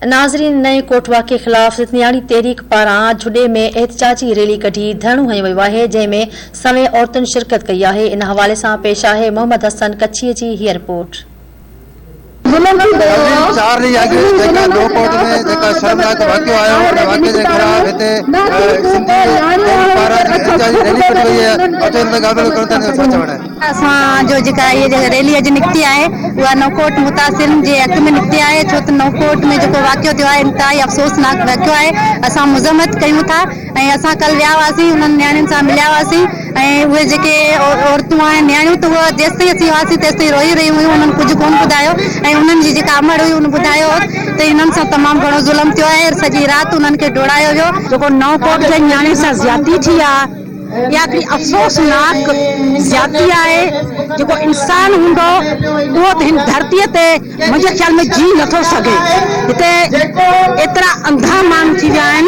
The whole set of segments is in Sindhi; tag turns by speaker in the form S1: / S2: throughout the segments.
S1: ناظرين نئين ڪوٽ واقعي خلاف سنڌياڻي تحريڪ پاران جهڏي ۾ احتجاجي ريلي ڪڍي ڌرڻو هنيو ويو آهي جنهن ۾ سوين عورتن شرڪت ڪئي آهي ان حوالي سان پيش آهي محمد حسن ڪڇي جي هيء رپورٽ.
S2: ناظرين چار ڏينهن اڳ جيڪا نئون ڪوٽ ۾ جيڪا شرمناڪ واقعو آيو ان واقعي جي خلاف هتي سنڌي تحريڪ پاران جيڪا احتجاجي ريلي ڪڍي وئي آهي اچو ان تي ڳالهه ٻولهه ڪريون ٿا ان جو ڇا چوڻ آهي.
S3: اسان جو جيڪا هيء جيڪا ريلي اڄ نڪتي آهي اها نئوڪوٽ متاثرن جي حق ۾ نڪتي آهي ڇو ته نئوڪوٽ ۾ جيڪو واقعو ٿيو آهي انتهائي افسوسناڪ واقعو آهي اسان مذمت ڪيون ٿا ۽ اسان ڪل ويا هئاسين انهن نياڻين سان مليا هئاسين ۽ اهي جيڪي عورتون آهن نياڻيون ته اهي جيستائين اسين هئاسين تيستائين روئي رهيون هيون انهن ڪجهه ڪونه ٻڌايو ۽ انهن جي جيڪا امڙ هئي ان ٻڌايو ته انهن سان تمام گهڻو ظلم ٿيو آهي سڄي رات انهن کي ڊوڙايو ويو.
S4: جيڪو نئوڪوٽ جي نياڻين سان زيادتي ٿي آهي اها هڪڙي افسوسناڪ زيادتي آهي، جيڪو انسان هوندو اهو ته هن ڌرتيء تي منهنجي خيال ۾ جي نٿو سگهي. هتي ايترا انڌا ماڻهو ٿي ويا آهن،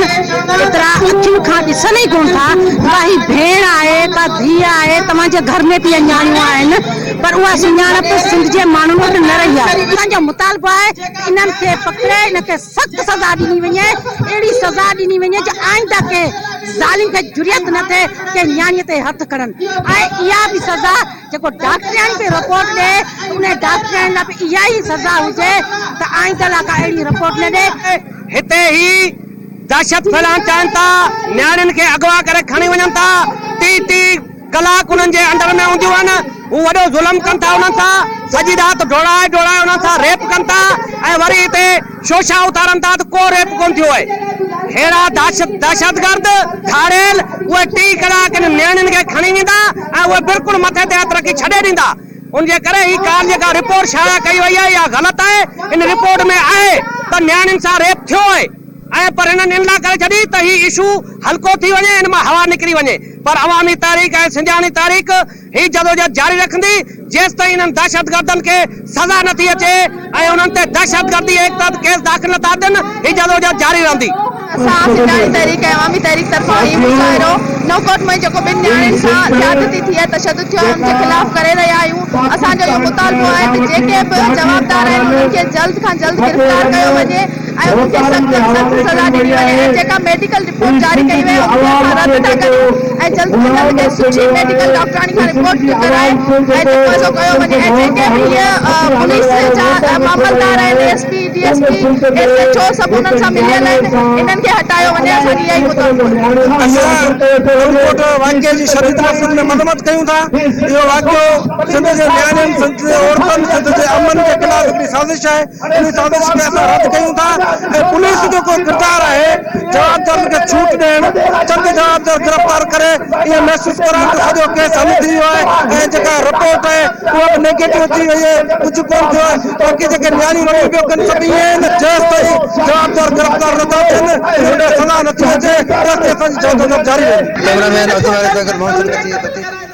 S4: ايترا اکين کان ڏسن ئي ڪونه ٿا. ڪا هي ڀيڻ آهي، ڪا ڌيء آهي، توهان جي گهر ۾ به اهي نياڻيون آهن، پر اها سڃاڻپ سنڌ جي ماڻهن وٽ نه رهي آهي. اسان جو مطالبو آهي ته انهن کي پڪڙي انهن کي سخت سزا ڏني وڃي، اهڙي سزا ڏني وڃي جو آئنده ڪنهن ظالم کي جرئت نه ٿئي ڪنهن نياڻي تي هٿ کڻن ۽ اها به سزا جيڪو ڊاڪٽرياڻي تي رپورٽ ڏئي انهي ڊاڪٽرياڻي لاء به اها ئي سزا هجي ته آئنده لاء ڪا اهڙي رپورٽ نه ڏئي.
S5: هتي هي دهشت ڦهلائڻ چاهين ٿا، نياڻين کي اغوا ڪري کڻي وڃن ٿا، ٽي ٽي ڪلاڪ انهن جي انڊر ۾ هونديون آهن، هو وڏو ظلم ڪن ٿا انهن سان، سڄي رات ڊوڙائي ڊوڙائي انهن سان ريپ ڪن ٿا ۽ وري هتي شوشا اٿارن ٿا ته ڪو ريپ ڪونه ٿيو آهي. ههڙا دهشتگرد ڌاڙيل اهي ٽي ڪلاڪ انهن نياڻين کي کڻي ويندا ۽ اهي بلڪل مٿي تي هٿ رکي ڇڏي ڏيندا. ان جي ڪري هي ڪالهه جيڪا رپورٽ شايع ڪئي وئي آهي اها غلط آهي، ان رپورٽ ۾ آهي ته نياڻين سان ريپ ٿيو آهي ۽ پر هنن ان لاء ڪري ڇڏي ته هي اشو هلڪو ٿي وڃي ان مان هوا نڪري وڃي پر عوامي تحريڪ ۽ سنڌياڻي تحريڪ هي جدوجهد جاري رکندي جيستائين انهن دهشتگردن کي سزا نه ٿي اچي ۽ انهن تي دهشتگردي ايڪٽ تحت ڪيس داخل نه ٿا ٿين هي جدوجهد جاري رهندي.
S6: اسان سنڌياڻي تحريڪ ۽ عوامي تحريڪ طرفان هي مظاهرو نوڪوٽ ۾ جيڪو ٻن نياڻين سان زيادتي ٿي آهي تشدد ٿيو آهي ان جي خلاف ڪري رهيا آهيون اسان جو اهو مطالبو آهي ته جيڪي به جوابدار آهن انهن کي جلد کان جلد گرفتار ڪيو وڃي ۽ انهن کي سخت کان سخت سزا ڏني وڃي ۽ جيڪا ميڊيڪل رپورٽ جاري ڪئي وئي ان کي اسان رد ٿا ڪريون ۽ جلد کان جلد ڪنهن سٺي ميڊيڪل ڊاڪٽراڻي کان رپورٽ ڪرائي ۽ جيڪو سو ڪيو وڃي ۽ جيڪي به هيء پوليس جا معاملدار آهن S P D S P S H O سڀ انهن سان مليل آهن انهن کي هٽايو وڃي اسان جي اها ئي مطالبو آهي.
S7: اسان ڪنڌڪوٽ واقعي جي شديد لفظن ۾ مذمت ڪيون ٿا اهو واقعو سنڌ جي نياڻين سنڌ جي عورتن سنڌ جي امن جي خلاف هڪڙي سازش آهي انهي سازش کي اسان رد ڪيون ٿا ۽ پوليس جو ڪو ڪردار آهي جوابدارن کي ڇوٽ ڏيڻ، چند جوابدار گرفتار ڪري ائين محسوس ڪرائڻ ته سڄو ڪيس حل ٿي ويو آهي ۽ جيڪا رپورٽ آهي اها به نيگيٽو اچي وئي آهي ڪجهه ڪونه ٿيو آهي باقي جيڪي نياڻيون رڙيون پيو ڪن سڀ ائين آهن جيستائين جوابدار گرفتار نٿا ٿين انهن ڏي سزا نٿي اچي تيستائين اسان جي جدوجهد جاري رهندي.
S2: ڪئميرا مين عبدالوارث سان گڏ محمد سليم ڪچي، تتي.